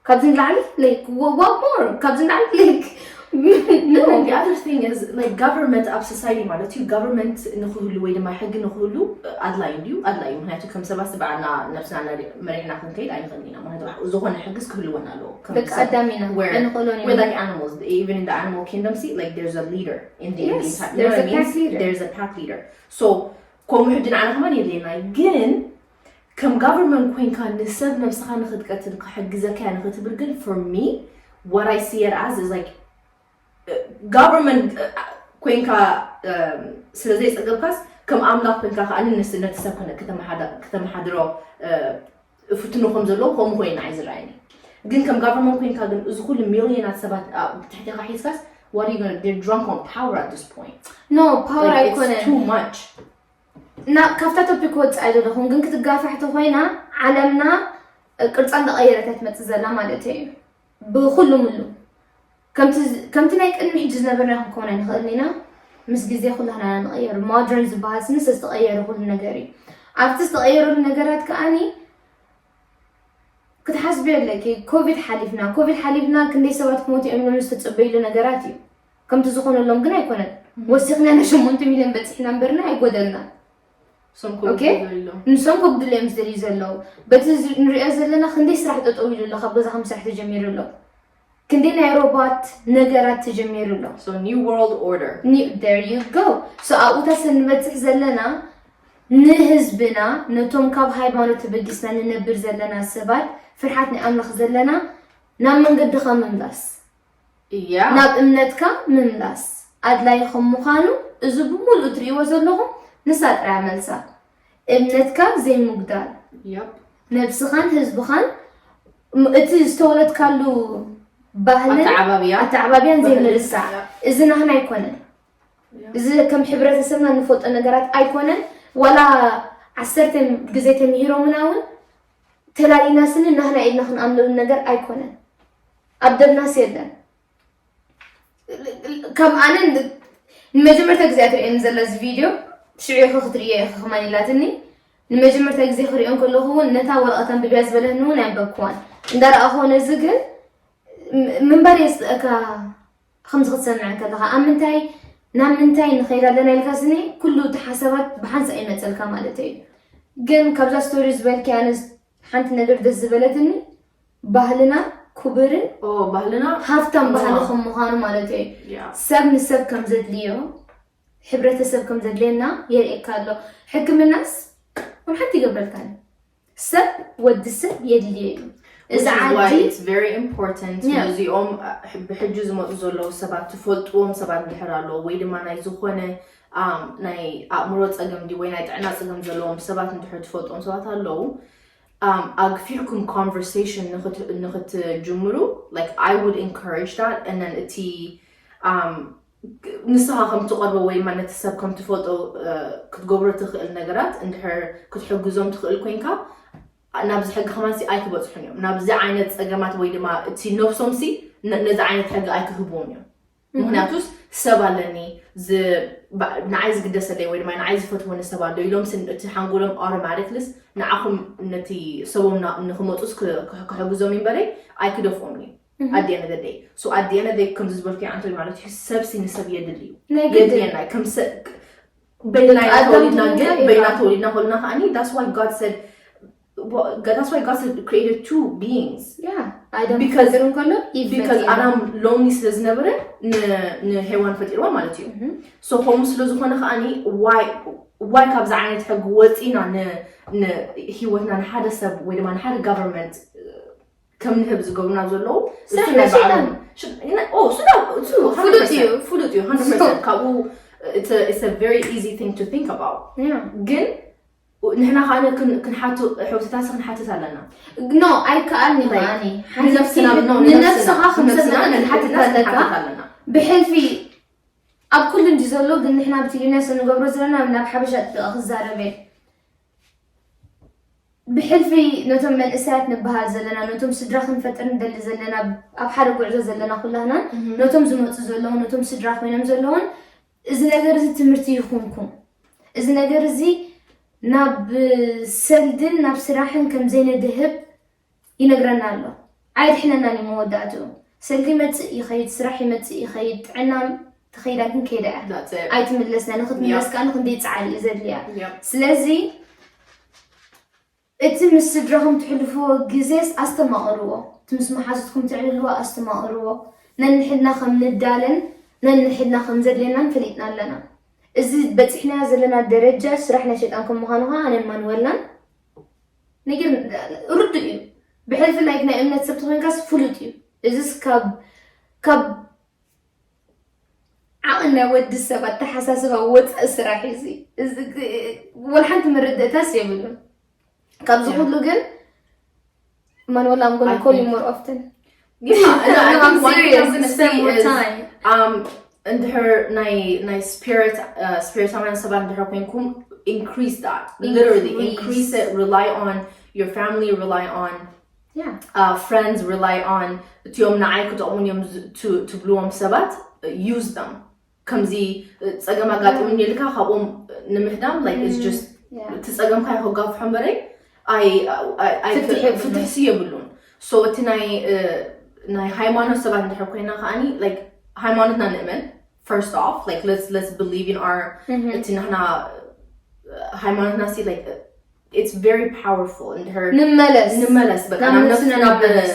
ካብዚ ንላዕሊ like what more ካብዚ ንላዕሊ like No, the other thing is like government ኣብ society ማለት እዩ government ንክህሉ ወይ ድማ ሕጊ ንክህሉ ኣድላይ እንድዩ ኣድላይ እዩ ምክንያቱ ከም ሰባት ዝበዓልና ነብስና መሪሕና ክንከይድ ኣይንኽእል ኢና ማለት ዝኾነ ሕግስ ክህልወና ኣለዎ ከም ደቂ ሰብ- ኣዳም ኢና where- ኣይንኽእሎን we're ኢና like animals even in the animal kingdom see like there's a leader in the Yes, in the pack there's a you know what I pack mean? Leader. There's a pack leader so ከምኡ ሕጂ ንዓና ከማን የድልየና እዩ ግን ከም government ኮይንካ ንሰብ ነብስኻ ንክትቀትል ክሕግዘካ እያ ንክትብል ግን for me what I see it as is like government ኮይንካ ስለ ዘይፀገብካስ ከም ኣምላኽ ኮይንካ ከዓ ንስ ነቲ ሰብ ክነ- ክተመሓዳ- ክተመሓድሮ ፍትኖ ከም ዘለዎ ከምኡ ኮይና እዩ ዝረኣየኒ ግን ከም government ኮይንካ ግን እዚ ኩሉ ሚሊዮናት ሰባት ኣብ ትሕቴኻ ሒዝካስ what are you gonna they're drunk on power at this point no power like, it's ኣይኮነን too much እና ካብታ ቶፒክ ወፃኢ ዘለኹም ግን ክትጋፋሕ ተኮይና ዓለምና ቅርፃ እንዳቀየረት እያ ትመፅእ ዘላ ማለት እዩ ብኩሉ ምሉ ከምቲ ከምቲ ናይ ቅድሚ ሕጂ ዝነበርና ክንከውን ኣይንኽእልን ኢና ምስ ግዜ ኩላና ንቐየር modern ዝበሃል ስኒ ዝተቐየረ ኩሉ ነገር እዩ ኣብቲ ዝተቐየረሉ ነገራት ከዓኒ ክትሓስቢ ኣለኪ ኮቪድ ሓሊፍና ኮቪድ ሓሊፍና ክንደይ ሰባት ክሞቱ እዮም ኢሎም ዝተፀበይሉ ነገራት እዩ ከምቲ ዝኾነሎም ግን ኣይኮነን ወሲኽና ን ሸሞንተ ሚልዮን በፂሕና እምበርና ኣይጎደልና ስም ኦኬ። ኮሎ ንሶም ከጉድሉ እዮም ዝደልዩ ዘለዉ በቲ ዝ- ንሪኦ ዘለና ክንደይ ስራሕ ጠጠው ኢሉ ኣሎ ካብ ገዛኹም ስራሕ ተጀሚሩ ኣሎ ክንደይ ናይ ሮባት ነገራት ተጀሚሩ ኣሎ So new world order. New, there you go. So ኣብኡታት ስንበፅሕ ዘለና ንህዝብና ነቶም ካብ ሃይማኖት ተበጊስና ንነብር ዘለና ሰባት ፍርሓት ናይ ኣምላኽ ዘለና ናብ መንገድኻ ምምላስ Yeah. ናብ እምነትካ ምምላስ ኣድላይ ከም ምዃኑ እዚ ብምሉእ ትርእይዎ ዘለኹም ንሳ ጥራያ መልሳ እምነትካ ዘይምጉዳል Yep. ነብስኻን ህዝብኻን ም- እቲ ዝተወለድካሉ ባህልን ኣተዓባብያ ኣተዓባብያን ባህልን ዘይምርሳዕ ያ። እዚ ናህና ኣይኮነን ያ። እዚ ከም ሕብረተሰብና ንፈልጦ ነገራት ኣይኮነን ዋላ ዓሰርተ ግዜ ተምሂሮምና እውን ተላሊና ስኒ ናህና ኢልና ክንኣምነሉ ነገር ኣይኮነን ኣብ ደምናስ የለን ከም ኣነ ን- ንመጀመርታ ግዜ ትርእየኒ ዘላ እዚ ቪድዮ ሽዑ ኢኺ ክትርእዮ ኢኺ ከማን ኢላትኒ ንመጀመርታ ግዜ ክርእዮ ከለኹ እውን ነታ ወረቐት ኣንብብያ ዝበለኒ እውን ኣንበብክዋን እንዳረኣኹ ነዚ ግን ም- ምንባር የስእካ ከምዚ ክትሰምዕ ከለኻ ኣብ ምንታይ ናብ ምንታይ ንኸይድ ኣለና ኢልካ ስኒ ኩሉ እቲ ሓሳባት ብሓንሳእ ይመፀልካ ማለት እዩ ግን ካብዛ ስቶሪ ዝበልክያ ኣነ ሓንቲ ነገር ደስ ዝበለትኒ ባህልና ክቡርን ኦ ባህልና ሃፍታም ባህሊ እዋ። ከም ምዃኑ ማለት እዩ ያ ሰብ ንሰብ ከም ዘድልዮ ሕብረተሰብ ከም ዘድልየና የርእየካ ኣሎ ሕክምናስ ኩም ሓንቲ ይገብረልካን ሰብ ወዲ ሰብ የድልዮ እዩ እዚ Which is why ዓዲ it's very important Yeah. ነዚኦም እ፣ ብሕጂ ዝመፁ ዘለዉ ሰባት ትፈልጥዎም ሰባት እንድሕር ኣለዉ ወይ ድማ ናይ ዝኾነ ኣም፣ ናይ ኣእምሮ ፀገም ድዩ ወይ ናይ ጥዕና ፀገም ዘለዎም ሰባት እንድሕር ትፈልጥዎም ሰባት ኣለዉ ኣም፣ ኣግፊሕኩም conversation ንክት- ንክትጅምሩ like I would encourage that and then እቲ ኣም፣ ንስኻ ከም ትቐርቦ ወይ ድማ ነቲ ሰብ ከም ትፈልጦ እ፣ ክትገብሮ ትኽእል ነገራት እንድሕር ክትሕግዞም ትኽእል ኮይንካ ናብዚ ሕጊ ከማን ሲ ኣይክበፅሑን እዮም ናብዚ ዓይነት ፀገማት ወይ ድማ እቲ ነብሶም ሲ ነ- ነዚ ዓይነት ሕጊ ኣይክህብዎም እዮም ምክንያቱስ ሰብ ኣለኒ ዝ- ባ- ንዓይ ዝግደሰለይ ወይ ድማ ንዓይ ዝፈትወኒ ሰብ ኣሎ ኢሎም ስን- እቲ ሓንጎሎም automatically ንዓኹም ነቲ ሰቦም ና- ንክመፁስ ክ- ክሕ- ክሕግዞም እምበረይ ኣይክደፍኦም እዩ ኣዲያነ ደደይ so ኣዲያነ ደይ ከምዚ ዝበልኩ ኣንቶኒ ማለት እዩ ሰብ ሲ ንሰብ የድል እዩ ናይ ግድን የድልየና ከም ሰ- በይና ኢና ኣዳም ተወሊድና ተወሊድና ግን ኢና። በይና ተወሊድና ከልና ከዓኒ that's why God said that's why God said created two beings ያ ኣዳም Because- ክፈጥር እንከሎ ኢቭ because ፈጢሩ። ኣዳም ሎንሊ ስለ ዝነበረ ን- ንሄዋን ፈጢርዋ ማለት እዩ so ከምኡ ስለ ዝኾነ ከዓኒ why why ካብዚ ዓይነት ሕጊ ወፂና ን- ንሂወትና ንሓደ ሰብ ወይ ድማ ንሓደ government ከም ንህብ ዝገብሩና ዘለዉ እሱ ስራሕ ናይ ናይ ሰይጣን። ባዕሎም ሽም- ይነ- ኦ፣ እሱ ናይ- እሱ ፍሉጥ እዩ፣ ፍሉጥ እዩ hundred percent ካብኡ it's a- it's a very easy thing to think about ግን ንሕና ከዓ ክንሓቱ ሕብትታሲ ክንሓትት ኣለና ኖ ኣይከኣልኒ Like, ከኣኒ ንነብስና no ንነብስኻ ከም ሰብ ክትሓትት ኣለካ ብሕልፊ ኣብ ኩሉ እንዲ ዘሎ ግን ንሕና ብትግርኛ ስለ ንገብሮ ዘለና ናብ ሓበሻ ጥቃ ክዛረበ ብሕልፊ ነቶም መንእሰያት ንበሃል ዘለና ነቶም ስድራ ክንፈጥር ንደሊ ዘለና ኣብ ሓደ ጉዕዞ ዘለና ኩላህና ነቶም ዝመፁ ዘለውን ነቶም ስድራ ኮይኖም ዘለውን እዚ ነገር እዚ ትምህርቲ ይኹንኩም እዚ ነገር እዚ ናብ ሰልድን ናብ ስራሕን ከም ዘይነድህብ ይነግረና ኣሎ። ኣየድሕነናን እዩ መወዳእትኡ። ሰልዲ ይመፅእ ይኸይድ፣ ስራሕ ይመፅእ ይኸይድ፣ ጥዕና ተኸይዳ ግን ከይዳ እያ። ኣይትምለስና። ንክትምለስ ከዓ ንክንደይ ፃዕሪ እዩ ዘድልያ። ስለዚ እቲ ምስ ስድራኹም ትሕልፍዎ ግዜስ ኣስተማቕርዎ። እቲ ምስ መሓዙትኩም ትዕልልዎ ኣስተማቕርዎ። ነንሕድና ከም ንዳለን ነንሕድና ከም ዘድልየናን ፈሊጥና ኣለና። እዚ በፂሕናዮ ዘለና ደረጃ ስራሕ ናይ ሸይጣን ከም ምዃኑ ከዓ ኣነን ማንወልናን ነገር ርዱእ እዩ። ብሕልፊ like ናይ እምነት ሰብ ተኮይንካስ ፍሉጥ እዩ። እዚስ ካብ ካብ ዓቕን ናይ ወዲ ሰብ ኣተሓሳስባ ወፃኢ ስራሕ እዩ እዚ። እዚ ግ- ወላ ሓንቲ መረዳእታስ የብሉን። ካብዚ ኩሉ ግን ማንወላ I'm gonna call you more often. Yeah, and I think one thing I'm gonna say Spend more is time. um እንድሕር ናይ ናይ spirit uh, spiritaውያን ሰባት እንድሕር ኮይንኩም increase that literally Increase. Increase it rely on your family rely on Yeah. uh, friends rely on እቲኦም ንዓይ ክጠቕሙን እዮም ዝ- ት- ትብልዎም ሰባት use them ከምዚ uh, ፀገም ኣጋጢሙኒ ኢልካ ካብኦም ንምህዳም like it's just Yeah. እቲ ፀገምካ ይከጋፍሖ እምበረይ ኣይ ኣይ- ኣይ- ፍትሒ የብሉን። ፍትሕሲ የብሉን so እቲ ናይ uh, ናይ ሃይማኖት ሰባት እንድሕር ኮይና ከዓኒ like ሃይማኖትና ንእመን first off like let's let's believe in our እቲ ናህና ሃይማኖትና ሲ like it's very powerful እንድሕር ንመለስ ንመለስ በቃ ናብ ናብ ነብስና ነብስና ናብ ንመለስ።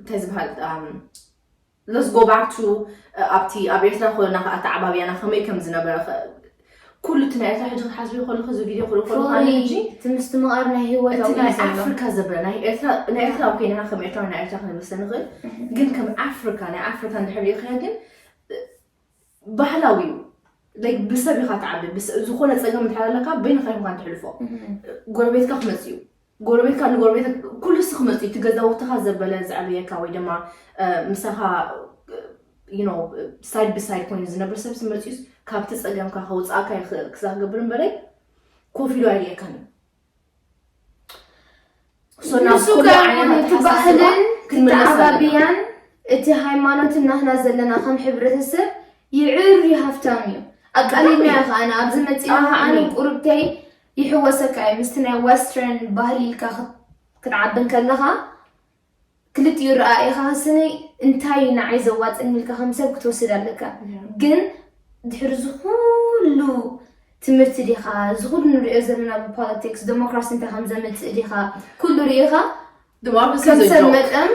እንታይ ዝበሃል um, let's go back to uh, ኣብቲ ኣብ ኤርትራ ኮለና ከዓ ኣተዓባብያና ከመይ ከም ዝነበረ ከ- ኩሉ እቲ ናይ ኤርትራ ሕጂ ክትሓስቢ ከለኹ እዚ ቪድዮ ክርኢ ከለኹ ኣነ ሕጂ እቲ ምስትምቓር ናይ ህይወት እቲ ኣብኡ ናይ ዘሎ ኣፍሪካ ዘበለ ናይ ኤርትራ ናይ ኤርትራ ኮይና ከም ኤርትራ ናይ ኤርትራ ክንመስለ ንኽእል ግን ከም ኣፍሪካ ናይ ኣፍሪካ እንድሕር ሪኢኽዮ ግን ባህላዊ እዩ like ብሰብ ኢኻ ትዓቢ ብስ- ዝኾነ ፀገም እንድሕር ኣለካ በይንኻ ኢኻ ትሕልፎ ጎረቤትካ ክመፅእ እዩ ጎረቤትካ ንጎረቤት ኩሉ ስ ክመፅእ እዩ እቲ ገዛውትኻ ዘበለ ዘዕብየካ ወይ ድማ እ፣ ምሳኻ you know side by side ኮይኑ ዝነብር ሰብ ዝመፅኡስ ካብቲ ፀገምካ ከውፅኣካ ይኽእል ክዛ ክገብር እምበረይ ኮፍ ኢሉ ኣይርእየካን እዩ So ናብ ንሱ ኩሉ ከ ዓይነት እቲ ኣተሓሳስባ ባህልን ክንምለስ ኣለና። ተዓባብያን እቲ ሃይማኖትን ናህና ዘለና ከም ሕብረተሰብ ይዕር ይሃፍታም እዩ ኣቃሊልና ከዓና ኣብዚ መፂና ከዓነ ቁርብተይ ይሕወሰካ እዩ ምስቲ ናይ western ባህሊ ኢልካ ክት- ክትዓቢ እንከለኻ ክልቲኡ ረኣኢኻ ስኒ እንታይ እዩ ንዓይ ዘዋፅን ኢልካ ከም ሰብ ክትወስድ ኣለካ ግን ድሕሪ ዝኩሉ ትምህርቲ ዲኻ ዝኩሉ ንሪኦ ዘለና ብፖለቲክስ ዴሞክራሲ እንታይ ከም ዘምፅእ ዲኻ ኩሉ ርኢኻ Democracy ከም is a ሰብ joke. መጠን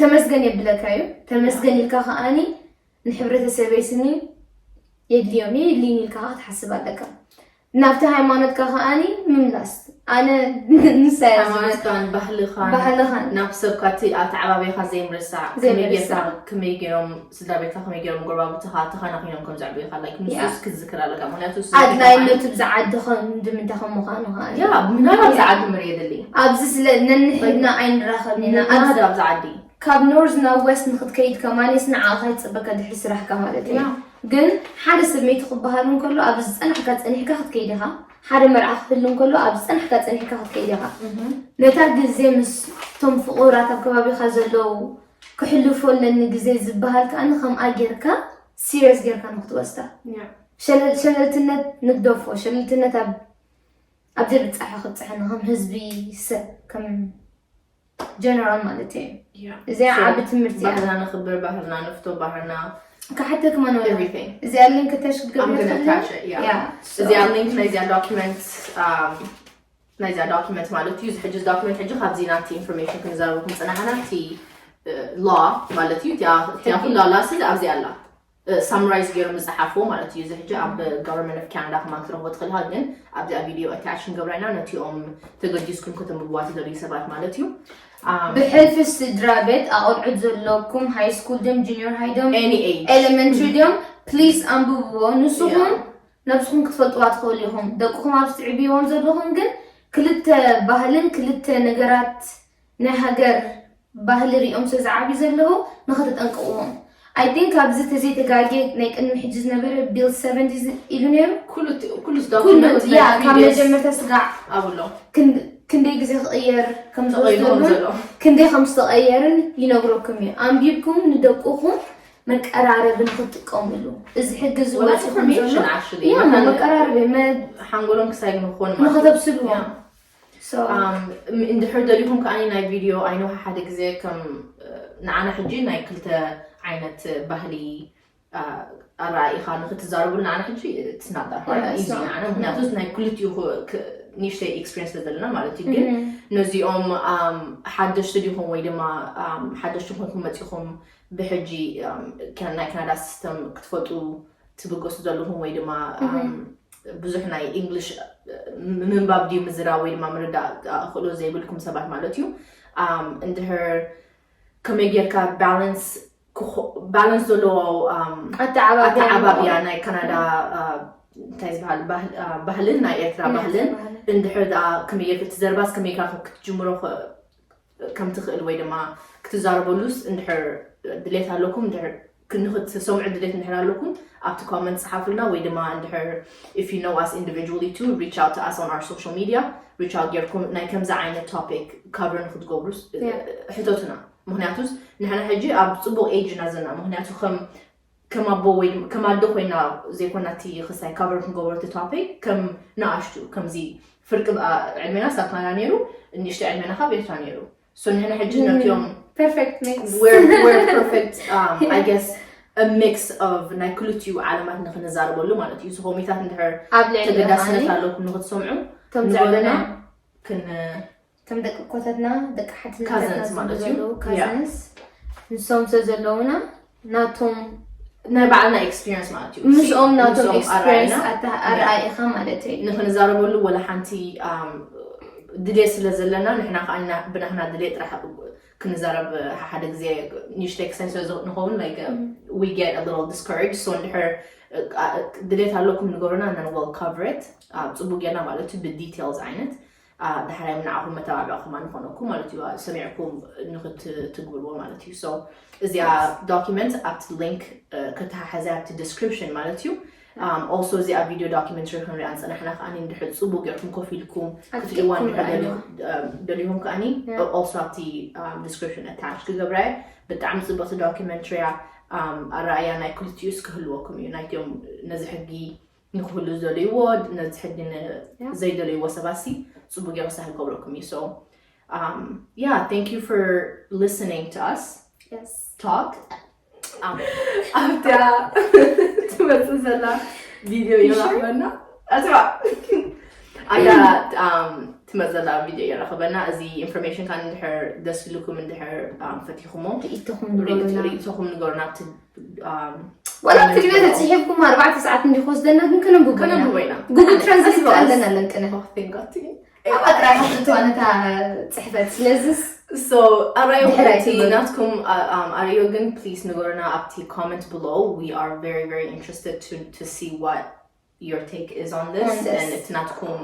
ተመስገን የብለካ እዩ ተመስገን ኢልካ ከዓኒ ንሕብረተሰበይ ስኒ የድልዮም የድልይን ኢልካ ክትሓስብ ኣለካ ናብቲ ሃይማኖትካ ከዓኒ ምምላስ ኣነ ንሳይ ሃይማኖትካን ባህልኻን ባህልኻን ናብ ሰብካ እቲ ኣተዓባቢኻ ዘይምርሳዕ ከመይ ዘይምርሳዕ። ጌርካ ከመይ ገይሮም ስድራ ቤትካ ከመይ ገይሮም ጎረባብትኻ ተኻናኺኖም ከም ዘዕብዩኻ like ንሱስ ክትዝክር ኣለካ ምክንያቱ እሱ ኣድላይነቱ ብዝዓዲ ከምዲ ምንታይ ከም ምዃኑ ከዓኒ ያ ምናልባት ዝዓዲ መሪ የድሊ ኣብዚ ስለ ነንሕድና ኣይንራኸብን ኢና ኣብዚ ምናዳ ኣብዚ ዓዲ ካብ ኖርዝ ናብ ዌስት ንክትከይድ ከማኔስ ንዓኻ ይፅበካ ድሕሪ ስራሕካ ማለት እዩ ያ። ግን ሓደ ስሜቱ ክበሃል እንከሎ ኣብ ዝፀናሕካ ፀኒሕካ ክትከይድ ኢኻ ሓደ መርዓ ክህሉ እንከሎ ኣብ ዝፀናሕካ ፀኒሕካ ክትከይድ ኢኻ ነታ ግዜ ምስ ቶም ፍቑራት ኣብ ከባቢኻ ዘለዉ ክሕልፎ ኣለኒ ግዜ ዝበሃል ከኣ ከምኣ ጌርካ ሲሪየስ ጌርካ ንክትወስዳ ያ። ሸለል- ሸለልትነት ንግደፎ ሸለልትነት ኣብ ኣብ ዘይብፃሐ ክብፅሐና ከም ህዝቢ ሰብ ከም ጀነራል ማለት እዩ ያ። እዚኣ So, ዓቢ ትምህርቲ እያ ባህልና ነኽብር ባህልና ንፍቶ ባህልና ክሓተክ ማን ወላ everything እዚኣ ሊንክ ተሽግር I'm gonna attach it, yeah. እዚኣ ሊንክ ናይዚኣ ዶክመንት ናይዚኣ ዶክመንት ማለት እዩ እዚ ሕጂ ዶክመንት ሕጂ ካብዚ ናቲ ኢንፎርሜሽን ክንዛረቡ ክንፅናሓና እቲ ላ ማለት እዩ እቲኣ እቲኣ ኩላ ላ ሲ ኣብዚ ኣላ ሳምራይዝ ገይሮም ዝፀሓፍዎ ማለት እዩ እዚ ሕጂ ኣብ government of Canada ከማን ክትረኽቦ ትኽእል ኢኻ ግን ኣብዚኣ ቪድዮ ኣታች ክንገብራ ኢና ነቲኦም ተገዲስኩም ከተንብብዋ ትደልዩ ሰባት ማለት እዩ ብሕልፊ ስድራ ቤት ኣቆልዑት ዘለኩም ሃይ ስኩል ድዮም ጁኒየር ሃይ ድዮም any age ኤሌመንትሪ ድዮም ፕሊዝ ኣንብብዎ። ንስኹም Yeah. ነብስኹም ክትፈልጥዋ ትኽእሉ ኢኹም። ደቅኹም ኣብ ዝትዕብይዎም ዘለኹም ግን ክልተ ባህልን ክልተ ነገራት ናይ ሃገር ባህሊ ሪኦም ስለ ዝዓብዩ ዘለዉ ንኽትጠንቅቕዎም። I think ኣብዚ ተዘይተጋጌ ናይ ቅድሚ ሕጂ ዝነበረ ቢል ሰቨንቲ ኢሉ ነይሩ። ኩሉ እቲ- ኩሉ እዚ ኩሉ ዶክመንት ያ ካብ መጀመርታ ስጋዕ ኣብሎ ክንድ- ክንደይ ግዜ ክቕየር ከም ተቐይሩ ከም ዝወሰዱን ዘሎ ክንደይ ከም ዝተቐየርን ይነግረኩም እዩ። ኣንቢብኩም ንደቅኹም መቀራረቢ ንክትጥቀምሉ እዚ ሕጊ እዚ ወላ ወፂኡ ከም ዘሎ ኢንፎርሜሽን actually ያ መቀራረቢ መ- ሓንጎሎም ክሳይ ንኾን ማለት እዩ። ንክተብስልዎም Yeah. So Um, እንድሕር ደሊኹም ከኣ ናይ ቪድዮ ኣይኖ ሓደ ግዜ ከም ንዓና ሕጂ ናይ ክልተ ዓይነት ባህሊ ኣረኣኢኻ ንክትዛረቡ ንዓና ሕጂ ትስናዳ Yeah, it's ኢዚ not- ንዓና ምክንያቱ ናይ ክልቲኡ ክ- ክ- ንእሽተይ ኤክስፒሪንስ ዘለና ማለት እዩ ግን Mhm. ነዚኦም um, ሓደሽቲ ዲኹም ወይ ድማ um, ሓደሽቲ ኮንኩም መፂኹም ብሕጂ um, ከ- ናይ ካናዳ ሲስተም ክትፈልጡ ትብገሱ ዘለኹም ወይ ድማ um, ብዙሕ ናይ ኢንግሊሽ ምንባብ ድዩ ምዝራብ ወይ ድማ ምርዳእ ኣኽእሎ ዘይብልኩም ሰባት ማለት እዩ Um, እንድሕር ከመይ ጌርካ ባላንስ ባላንስ ዘለዎ um, ኣተዓባብያ ኣተዓባብያ ናይ ካናዳ uh, እንታይ ዝበሃል ባህል- uh, ባህልን ናይ ኤርትራ ናይ ባህልን ኤርትራ ባህልን። እንድሕር ደኣ ከመይ ጌርካ እቲ ዘረባስ ከመይ ጌርካ ክትጅምሮ ኸ- ከም ትኽእል ወይ ድማ ክትዛረበሉስ እንድሕር ድሌት ኣለኩም እንድሕር ክ- ንክትሰምዑ ድሌት እንድሕር ኣለኩም ኣብቲ ኮመንት ጸሓፉልና ወይ ድማ እንድሕር if you know us individually to reach out to us on our social media reach out ጌርኩም ናይ ከምዚ ዓይነት topic cover ንክትገብሩስ Yeah. ሕተቱና ምክንያቱስ ንሕና ሕጂ ኣብ ጽቡቅ ኤጅ ኢና ዘለና ምክንያቱ ከም ከም ኣቦ ወይ ድማ- ከም ኣደ ኮይና ዘይኮና እቲ ክሳይ cover ክንገብሮ እቲ topic ከም ንኣሽቱ ከምዚ ፍርቂ ኣ- ዕድሜና ሳብ ካናዳ ነይሩ ንእሽቶ ዕድሜና ካብ ኤርትራ ነይሩ so ንሕና ሕጂ ነቲኦም perfect mix we're, we're perfect um, I guess a mix of ናይ ክልቲኡ ዓለማት ንክንዛረበሉ ማለት እዩ ዝኾሚታት እንድሕር ኣብ ልዕሊ ተገዳስነት ከዓኒ ኣለኩም ንክትሰምዑ ከም ንበልና ዘበና ክን ከም ደቂ ኮተትና ደቂ ሓትነታትና Cousins ማለት እዩ። ዝበሉ ካዝንስ ንሶም ስለ ዘለውና ናቶም ናይ ባዕልና ኤክስፒሪንስ ማለት እዩ ምስኦም ናቶም ምስኦም ኤክስፒሪንስ ኣረኣእና ኣረኣኢኻ ማለት እዩ ንክንዛረበሉ ወላ ሓንቲ um, ድሌት ስለ ዘለና ንሕና ከዓ ብናህና ድሌት ጥራሕ ክንዛረብ ሓደ ግዜ ንሽተይ ክሳይ ስለ ንኸውን like we get a little discouraged so እንድሕር uh, ድሌት ኣለኩም ንገሩና and then we'll cover it uh, ፅቡቅ ጌርና ማለት እዩ ብዲቴልስ ዓይነት uh, ዳሕራይ ንዓኹም መተባብዕኹም ንኾነኩም ማለት እዩ ሰሚዕኩም ንክትትግብርዎ ማለት እዩ so እዚኣ ዶኪመንት ኣብቲ ሊንክ ከተሓሓዘ ኣብቲ ዲስክሪፕሽን ማለት እዩ also እዚኣ ቪድዮ ዶኪመንተሪ ክንሪኣ ንፀናሕና ከዓኒ እንድሕር ፅቡቅ ጌርኩም ኮፍ ኢልኩም ክትሪእዋ ኣትሪእኩም እንድሕር ርኣዩ። ደሊኹም ከዓኒ Yeah. also ኣብቲ ዲስክሪፕሽን ኣታች ክገብራ እየ ብጣዕሚ ፅቡቅቲ ዶኪመንተሪ እያ ኣረኣያ ናይ ክልቲኡስ ክህልወኩም እዩ ናይትዮም ነዚ ሕጊ ንክህሉ ዝደልይዎ ነዚ ሕጊ ን- Yeah. ዘይደልይዎ ሰባት ሲ ፅቡቅ ገይሩ ክገብረኩም እዩ so um, yeah thank you for listening to us Yes. talk ኣብታ ትመፅእ ዘላ ቪድዮ ይረኽበና ኣስማ ኣታ ትመፅእ ዘላ ቪድዮ ይረኽበና እዚ ኢንፎርሜሽን ካን እንድሕር ደስ ኢልኩም እንድሕር ፈቲኹሞ ርእይቶኹም ንገሩና። ርእይቶኹም ንገሩና ኣብቲ ዋላ ኣብቲ ድቤት ተፅሒፍኩም ኣርባዕተ ሰዓት እንዲ ክወስደና ግን ከነንብቦ ኢና። ከነንብቦ ኢና ጉግል ትራንስሌት ኣለና ለንቅነ Thank God. ኣብኣ ጥራይ ሓፍትዋ ነታ ፅሕፈት ስለዝስ So ኣራዮ ድሕራይ እቲ ትበሉ። ናትኩም ኣራዮ ግን please ንገሩና ኣብቲ comment below we are very very interested to to see what your take is on this On this. and እቲ ናትኩም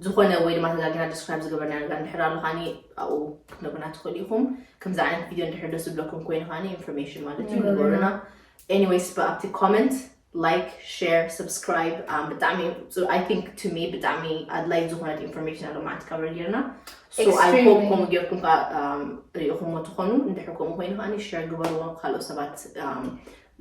ዝኾነ ወይ ድማ ተጋጊና describe ዝገበርና ነገር እንድሕር ኣሎ ካኒ ኣብኡ ክትነግሩና ትኽእሉ ኢኹም ከምዚ ዓይነት ቪድዮ እንድሕር ደስ ዝብለኩም ኮይኑ ካኒ ኢንፎርሜሽን ማለት እዩ ንገሩና። ንገሩና anyways ብኣብቲ comment like share subscribe um, ብጣዕሚ I think to me ብጣዕሚ ኣድላይ ዝኾነት ኢንፎርሜሽን ኣሎ ማለት cover ጌርና so I Extremely. hope ከምኡ ጌርኩም ከዓ um, ሪኢኹሞ ትኾኑ እንድሕር ከምኡ ኮይኑ ከዓ share ግበርዎ ካልኦት ሰባት um,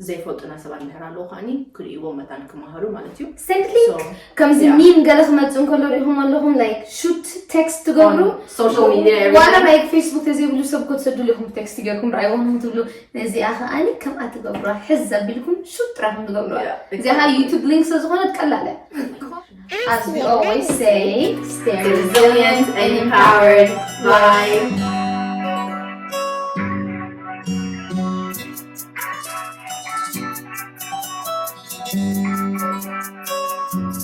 ዘይፈልጡና ሰባት እንድሕር ኣለዉ ከዓ ክርእይዎ መታን ክመሃሩ ማለት እዩ Recently So, ከምዚ yeah. ሚም ገለ ክመፅእ እንከሎ ሪኢኹም ኣለኹም like shoot text ትገብሩ On social media ዋላ everything like ፌስቡክ ተዘይብሉ ሰብ ኮ ትሰዱሉ ኢኹም ቴክስት ጌርኩም ርኣይዎም ትብሉ ነዚኣ ከዓኒ ከምኣ ትገብሩዋ ሕዝ ኣቢልኩም ሹት ጥራኹም ትገብሩዋ Yeah, እዚኣ ከዓ exactly. ዩቱብ ሊንክ ስለ ዝኾነት ቀላል እያ As we always say, stay Resilient and empowered. Bye.